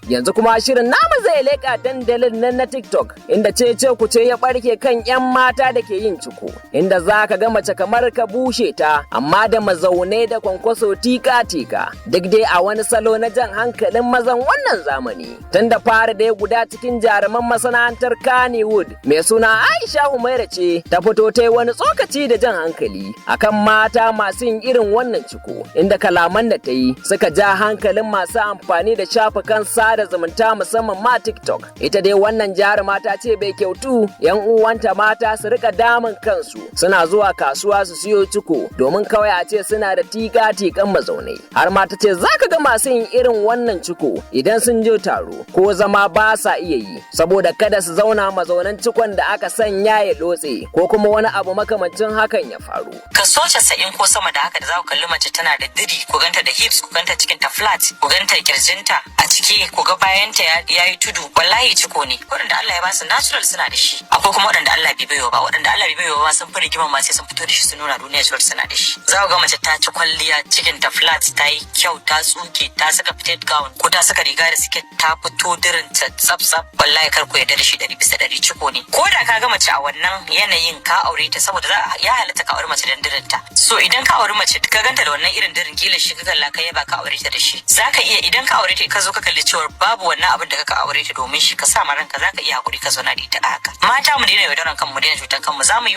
Yanzu kuma shirin namu zai leƙa dandalin nan na TikTok, inda cece kuce ya barke kan 'yan mata da ke yin ciko, inda za ka ga mace kamar ka bushe ta, amma da mazaunai da kwankwaso tika-tika, duk dai a wani salo na jan hankalin mazan wannan zamani. Tun da fara dai, guda cikin jaruman masana'antar Kannywood mai suna Aisha Humaira ce ta fito ta yi wani tsokaci da jan hankali akan mata masu yin irin wannan ciko, inda kalaman da ta yi suka ja hankalin masu amfani da shafukan sada zumunta, musamman ma TikTok. Ita dai wannan jaruma ta ce bai kyautu 'yan uwanta mata su rika damun kansu suna zuwa kasuwa su siyo ciko domin kawai a ce suna da tika-tikan mazaunai. Har ma ta ce za ka ga masu yin irin wannan ciko, idan sun je taro ko zama ba sa iya yi, saboda kada su zauna mazaunan cikon da aka sanya ya lotse ko kuma wani abu makamancin hakan ya faru. Kaso 90 ko sama da haka da za ku kalli mace tana da diri, ku ganta da hips, ku ganta cikin ta flat, ku ganta kirjinta a ciki, ku ga bayanta ya yi tudu, wallahi ciko ne. Waɗanda Allah ya ba su natural suna da shi, akwai kuma waɗanda Allah bai baiwa ba. Waɗanda Allah bai baiwa ba sun fi rigima ma sai sun fito da shi su nuna duniya cewa suna da shi. Za ku ga mace ta ci kwalliya, cikin ta flat, ta yi kyau, ta tsuke, ta saka fitted gown ko ta saka riga da siket, ta fito dirin ta tsaf tsaf. Wallahi kar ku yarda da shi, 100% ciko ne. Ko da ka ga mace a wannan yanayin ka aure ta, saboda ya halatta ka aure mace dan dirinta. So idan ka aure mace ka ganta da wannan irin dirin, kila shi ka kalla ka yaba ka aure ta da shi, zaka iya idan ka aure ta ka zo ka kalli cewa babu wannan abin da ka aure ta domin shi, ka sa ma ranka zaka iya hakuri ka zauna da ita a haka. Mata, mu daina yaudaran kanmu, mu daina cutan kanmu. Za mu yi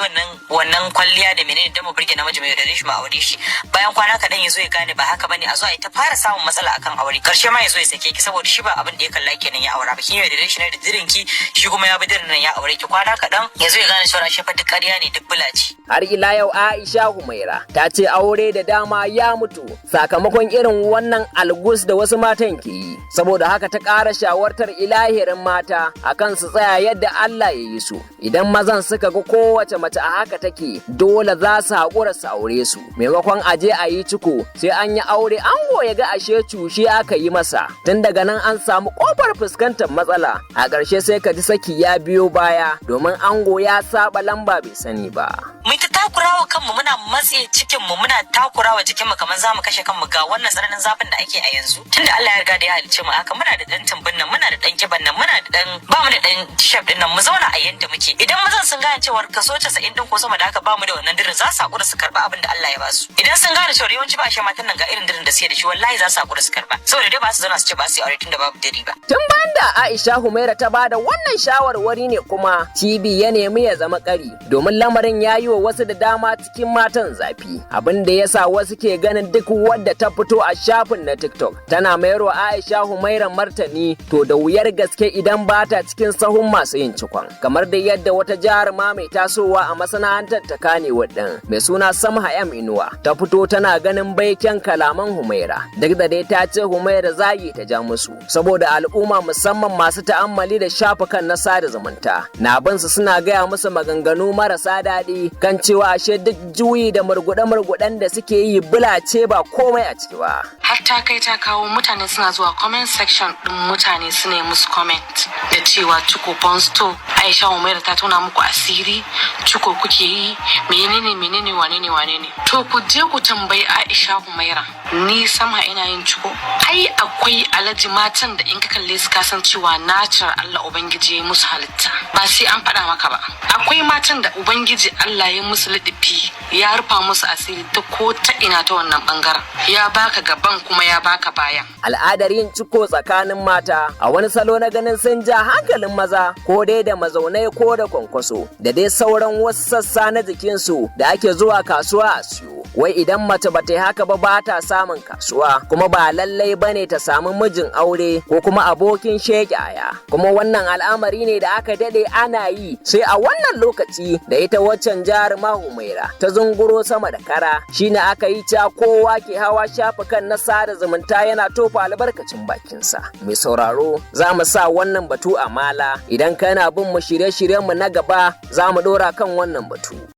wannan kwalliya da menene dan mu burge namiji, mai yaudare shi, mu aure shi, bayan kwana kaɗan ya zo ya gane ba haka bane, a zo a yi ta fara samun matsala akan aure. Karshe ma ya zo ya sake ki, saboda shi ba abin da ya kalla kenan ya aura ba. Kin yaudare shi ne da dirin ki, shi kuma ya bi dirin nan ya aure ki. Kwana kaɗan ya zo ya gane cewa shi fa duk ƙarya ne, duk bula ce. Har ila yau, Aisha Humaira ta ce aure da dama ya mutu sakamakon irin wannan algus da wasu matan ke yi. Saboda haka ta ƙara shawartar ilahirin mata akan su tsaya yadda Allah ya yi su. Idan mazan suka ga kowace mace a haka take, dole za su haƙura su aure su. Maimakon aje a yi ciko, sai an yi aure ango ya ga ashe cushe aka yi masa. Tun daga nan an samu ƙofar fuskantar matsala. A ƙarshe sai ka ji saki ya biyo baya, domin ango ya saba lamba bai sani ba. Mun ta takurawa kanmu, muna matse cikin mu, muna takurawa jikin mu kamar zamu kashe kanmu. Ga wannan tsananin zafin da ake a yanzu. Tunda Allah ya riga da ya halicce mu haka, muna da dan tumbin nan, muna da dan kiban nan, muna da dan ba mu da dan shape din nan, mu zauna a yanda muke. Idan mazan sun gane cewa kaso 90 din ko sama da haka ba mu da wannan dirin, za su hakura su karba abin da Allah ya ba su. Idan sun gane cewa yawanci ba shi matan nan ga irin dirin da suke da shi, wallahi za su hakura su karba, saboda dai ba su zauna su ce ba su yi aure tunda babu diri ba. Tun bayan da Aisha Humaira ta bada wannan shawarwari ne kuma cibi ya nemi ya zama ƙari, domin lamarin ya yi wa wasu da dama cikin matan zafi. Abin da ya sa wasu ke ganin duk wadda ta fito a shafin na TikTok tana mayarwa Aisha Humaira martani, to da wuyar gaske idan ba ta cikin sahun masu yin cikon. Kamar da yadda wata jaruma mai tasowa a masana'antar ta Kannywood ɗin mai suna Samha M Inuwa ta fito tana ganin baiken kalaman Humaira. Duk da dai ta ce Humaira zagi ta ja musu, saboda al'umma, musamman masu ta'ammali da shafukan na sada zumunta, na bin su suna gaya musu maganganu marasa daɗi kan cewa ashe duk juyi da murguɗe-murguɗen da suke yi bula ce, ba komai a ciki ba. Har ta kai ta kawo mutane suna zuwa comment section din mutane su ne musu comment da cewa ciko ponsto, Aisha Umaira ta tona muku asiri, ciko kuke yi, menene menene, wane ne wane ne. To ku je ku tambayi Aisha Humaira, ni Samha ina yin ciko? Ai akwai alaji matan da in ka kalle su ka san cewa natural Allah Ubangiji ya musu halitta, ba sai an faɗa maka ba. Akwai matan da Ubangiji Allah ya musu liɗifi, ya rufa musu asiri ta ko ta ina. Ta wannan bangaren ya baka gaban kuma ya baka bayan. Al'adar yin ciko tsakanin mata a wani salo na ganin sun ja hankalin maza, ko dai da mazaunai ko da kwankwaso da dai sauran wasu sassa na jikinsu da ake zuwa kasuwa a siyo. Wai idan mace ba ta yi haka ba, ba ta samun kasuwa, kuma ba lallai ba ne ta samu mijin aure ko kuma abokin sheƙe aya. Kuma wannan al'amari ne da aka daɗe ana yi, sai a wannan lokaci da ita waccan jaruma Humaira ta zunguro sama da kara, shine aka yi ca, kowa ke hawa shafukan na sada zumunta yana tofa albarkacin bakinsa. Mai sauraro, za mu sa wannan batu a mala. Idan kana bin mu shirye-shiryenmu na gaba, za mu ɗora kan wannan batu.